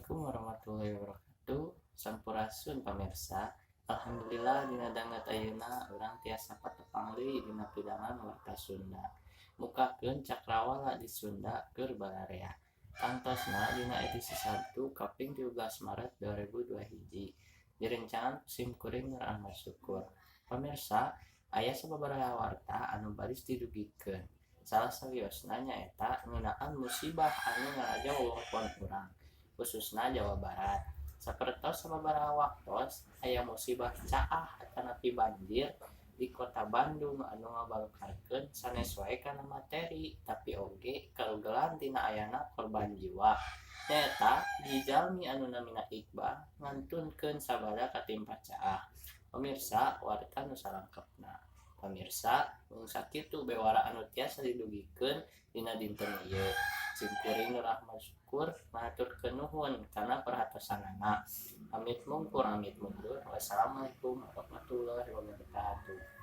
Assalamualaikum warahmatullahi wabarakatuh. Sampurasun, pamirsa. Alhamdulillah, dina danget ayeuna urang tiasa patepang deui dina pidangan Warta Sunda, mukakeun cakrawala di Sunda keur balarea. Tangtosna dina edisi Sabtu kaping 13 Maret 2021, direncangan ku sim kuring, Nur Ahmad Syukur. Pamirsa, aya sababaraha warta anu baris didugikeun. Salah sawiosna nyaeta ngeunaan musibah anu ngaraja wewengkon urang, khususna Jawa Barat. Sapertos sababaraha waktos aya musibah caah atanapi banjir di Kota Bandung anu ngabalukarkeun sanes wae kana materi, tapi oge karugelan tina ayana korban jiwa, nyaeta hiji jalmi anu namina Iqbal ngantunkeun sabada katimpa caah. Pamirsa, warta nu salengkapna. Pamirsa, mung sakitu bewara anu tiasa didugikeun dina dinten ieu. Sim kuring, Nur Ahmad Syukur, ngahaturkeun nuhun kana perhatosanana. Amit mungkur, amit mundur. Wassalamualaikum warahmatullahi wabarakatuh.